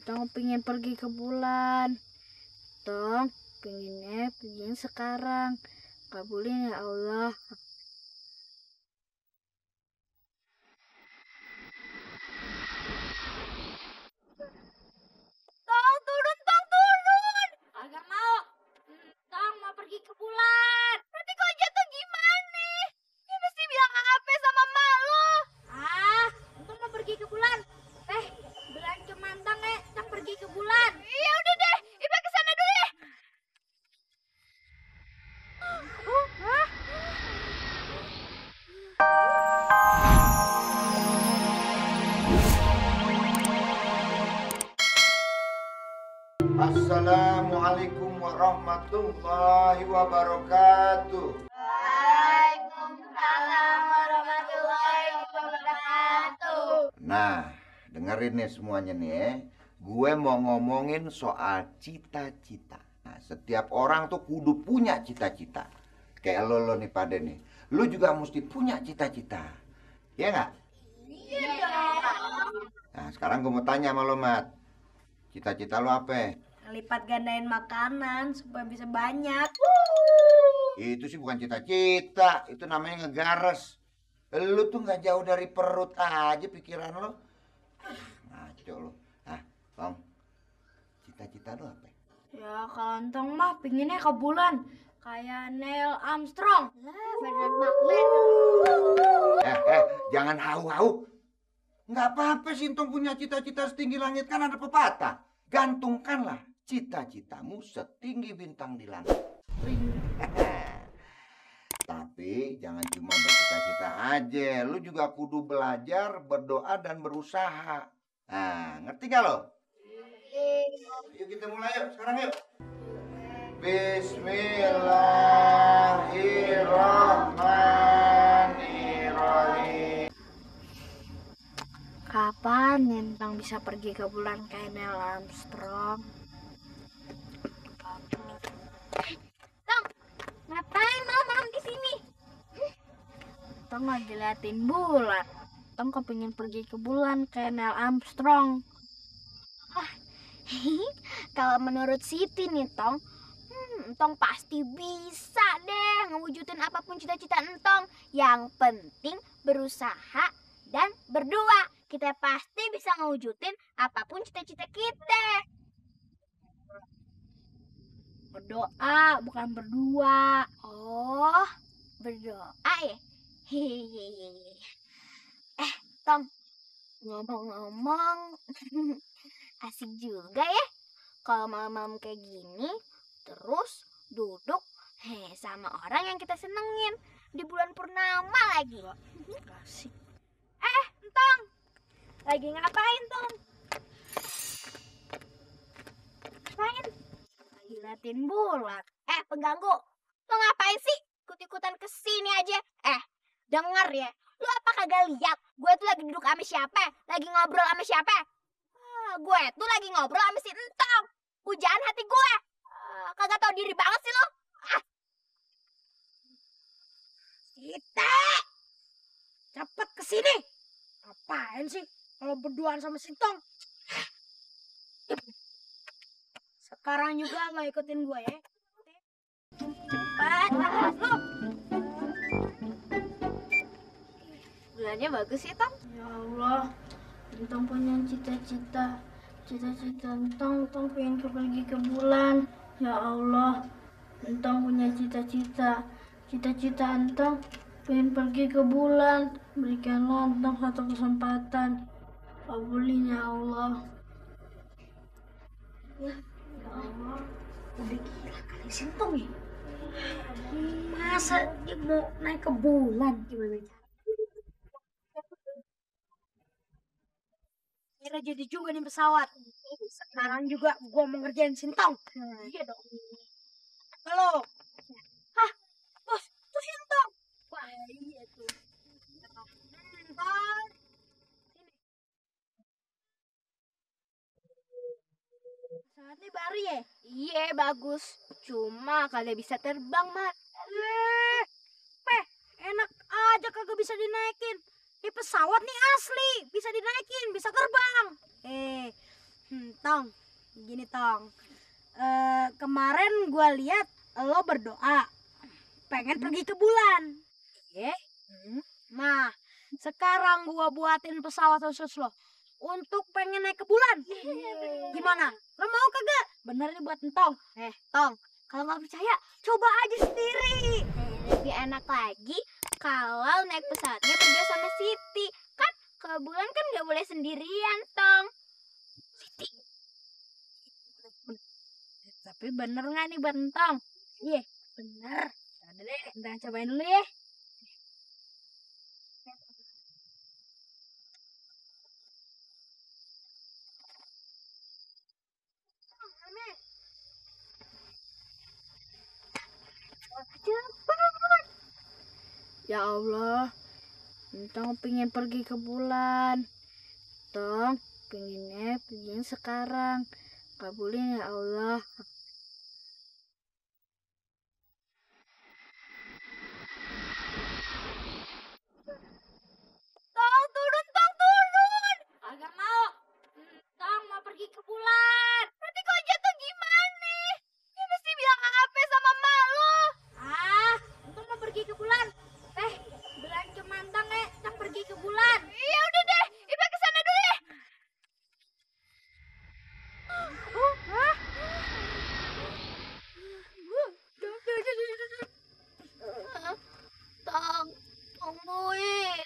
Tong pengen pergi ke bulan. Tong pengennya pergi sekarang. Kabulin ya Allah. Tong turun, Tong turun. Agak mau. Tong mau pergi ke bulan. Nanti kalau jatuh gimana? Ya mesti bilang apa sama mak lo. Tong mau pergi ke bulan. Bulan kemantang Tong pergi ke bulan. Iya udah deh, Iba kesana dulu ya. Assalamualaikum warahmatullahi wabarakatuh. Waalaikumsalam warahmatullahi wabarakatuh. Nah, dengerin nih semuanya nih ya. Gue mau ngomongin soal cita-cita. Nah, setiap orang tuh kudu punya cita-cita. Kayak lo nih pada nih. Lu juga mesti punya cita-cita. Iya nggak? Iya. Nah, sekarang gue mau tanya sama lo, Mat. Cita-cita lo apa? Lipat gandain makanan supaya bisa banyak. Itu sih bukan cita-cita, itu namanya ngegares. Lu tuh nggak jauh dari perut aja pikiran lo. Ngaco lo. Tong, cita-cita lo apa? Ya kalau Tong mah pinginnya ke bulan. Kayak Neil Armstrong. Bener banget. Jangan hau-hau. Nggak apa-apa sih Tong punya cita-cita setinggi langit, kan ada pepatah. Gantungkanlah cita-citamu setinggi bintang di langit. Tapi jangan cuma bercita-cita aja, lu juga kudu belajar, berdoa dan berusaha. Nah, ngerti gak lo? Yuk kita mulai yuk, sekarang yuk. Bismillahirrahmanirrahim. Kapan Nintang bisa pergi ke bulan kayak Neil Armstrong? Tong, ngapain malam-malam di sini? Tong lagi liatin bulan. Tong kepingin pergi ke bulan kayak Neil Armstrong. Kalau menurut Siti nih Tong, Tong pasti bisa deh ngewujudin apapun cita-cita Entong. Yang penting berusaha dan berdua. Kita pasti bisa ngewujudin apapun cita-cita kita. Berdoa, bukan berdua. Oh, berdoa ya? Hehehe. Tong, ngomong-ngomong, asik juga ya. Kalau malam-malam kayak gini, terus duduk sama orang yang kita senengin di bulan purnama lagi. Asik. Tong, lagi ngapain, Tong? Ngapain? Lagi liatin bulan. Pengganggu. Lo ngapain sih? Ikut-ikutan kesini aja. Denger ya. Lu apa kagak lihat? Gue tuh lagi duduk sama siapa? Lagi ngobrol sama siapa? Gue tuh lagi ngobrol sama si Entong. Pujaan hati gue. Kagak tau diri banget sih lo. Kita cepet kesini. Apaan sih kalau berduaan sama Sintong? Sekarang juga lo ikutin gue ya. Cepat, lu. Bulannya bagus sih, Tong. Ya Allah, Entong punya cita-cita. Cita-cita Entong pengen pergi ke bulan. Ya Allah, Entong punya cita-cita. Cita-cita Entong pengen pergi ke bulan. Berikanlah Entong satu kesempatan. Kabulin ya Allah. Ya Allah, udah gila kali Sintong ya. Masa dia mau naik ke bulan? Gimana cara? Kira jadi juga nih pesawat. Sekarang juga gua mau ngerjain Sintong. Iya dong. Halo. Bos, tuh Sintong. Wah, iya tuh. Sintong. Pesawatnya baru ya? Iya, bagus. Cuma kagak bisa terbang, Mat. Enak aja kagak bisa dinaikin. Pesawat nih asli, bisa dinaikin, bisa terbang. Tong, gini Tong. Kemarin gua lihat lo berdoa pengen pergi ke bulan. Nah, sekarang gua buatin pesawat khusus lo untuk pengen naik ke bulan. Gimana? Lo mau kagak? Bener nih buat Tong. Tong, kalau nggak percaya coba aja sendiri. Lebih enak lagi kalau naik pesawatnya berdua sama Siti. Kan ke bulan kan nggak boleh sendirian, Tong. Tapi bener nggak nih buat Tong? Iya, bener. Udah deh, kita cobain dulu ya. Ya Allah, Tong pengen pergi ke bulan. Tong pengennya pergi sekarang. Kabulin ya Allah. Tong turun, Tong turun. Agak mau. Tong mau pergi ke bulan. Nanti kalau jatuh gimana? Ya mesti bilang apa sama mak lo. Tong mau pergi ke bulan. Bulan Cemantang Tong pergi ke bulan. Iya udah deh, Ipa kesana dulu ya. Tungguin.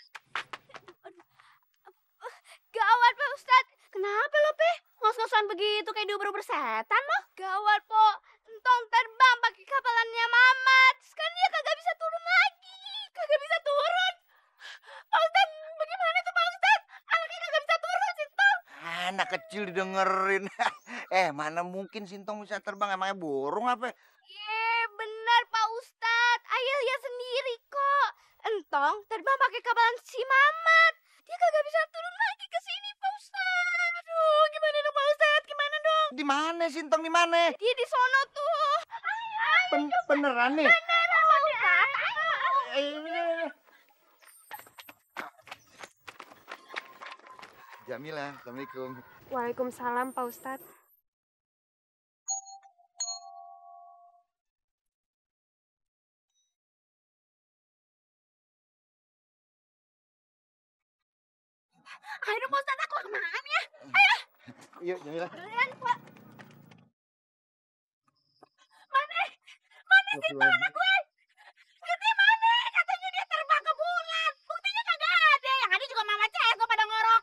Gawat, Pak Ustadz. Kenapa lo, Pe? Ngos-ngosan begitu kayak diuber-uber setan lo? Gawat, Po. Entong terbang pakai kapalannya Mamat. Kan dia kagak bisa turun lagi. Kagak bisa turun. Pak Ustadz, bagaimana tuh Pak Ustadz? Anaknya kagak bisa turun, Sintong. Anak kecil didengerin. Mana mungkin Sintong bisa terbang, emangnya burung apa? Bener Pak Ustadz. Ayah lihat sendiri kok. Entong terbang pakai kapalan si Mamat. Dia kagak bisa turun lagi ke sini, Pak Ustadz. Aduh, gimana dong Pak Ustadz? Gimana dong? Di mana Sintong, di mana? Dia di sono tuh. Beneran nih? Beneran Pak Ustadz. Jamila, Assalamualaikum. Waalaikumsalam Pak Ustadz. Ayo Pak Ustadz, aku kemana ya? Yuk, Jamila. Kalian Pak. Mana Sintong anak gue? Siti mana? Katanya dia terbang ke bulan. Buktinya kagak ada. Yang ada juga Mama CS gue pada ngorok.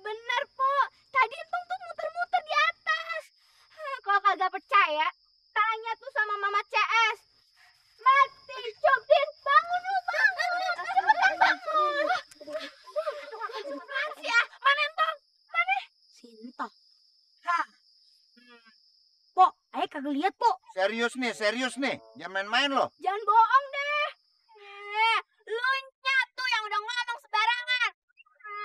Bener Po. Tadi Entong tuh muter-muter di atas. Kalau kagak percaya, tanya tuh sama Mama CS. Mati, Jobdin, bangun lu, bangun. Cepetan bangun. Apaan sih ya? Mana Entong? Mana? Sintong. Po, ayah kagak lihat Po. Serius nih. Jangan main-main loh. Jangan bohong deh. Lu tuh yang udah ngomong sembarangan.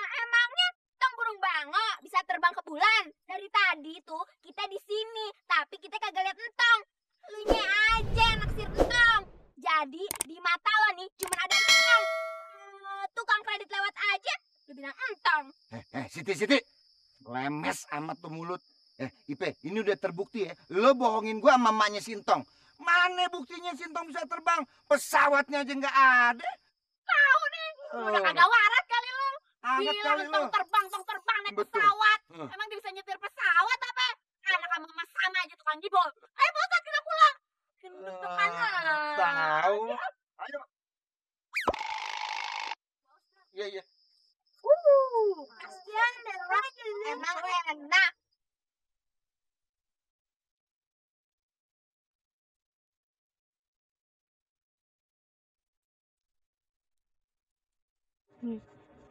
Emangnya Tong burung bango bisa terbang ke bulan? Dari tadi tuh kita di sini, tapi kita kagak lihat Entong. Lu aja yang naksir Entong. Jadi di mata lo nih cuma ada Entong. Tukang kredit lewat aja, lu bilang Entong. Siti. Lemes amat tuh mulut. Ipe, ini udah terbukti ya. Lo bohongin gua sama mamanya Sintong. Mana buktinya Sintong bisa terbang? Pesawatnya aja nggak ada. Tahu nih, udah kagak waras kali lu. Anget Bilang kali lo. Entong terbang naik Betul. pesawat. Hmm. Emang dia bisa nyetir pesawat apa? Anak sama Mama sama aja tukang jebol. Ayo Pak Ustadz, kita pulang. Deg-degan Tahu. Ayo. Iya. Kasihan deh lo. Emang enak.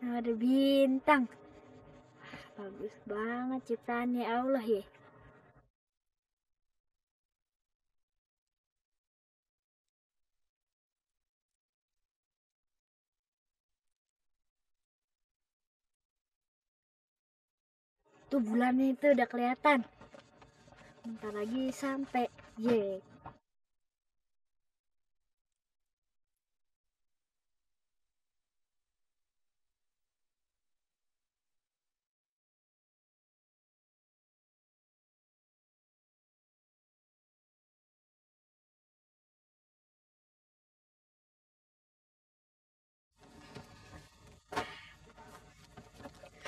Ada bintang. Bagus banget ciptaannya Allah ya. Tuh bulannya itu udah kelihatan. Bentar lagi sampai. Ye.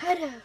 Aduh.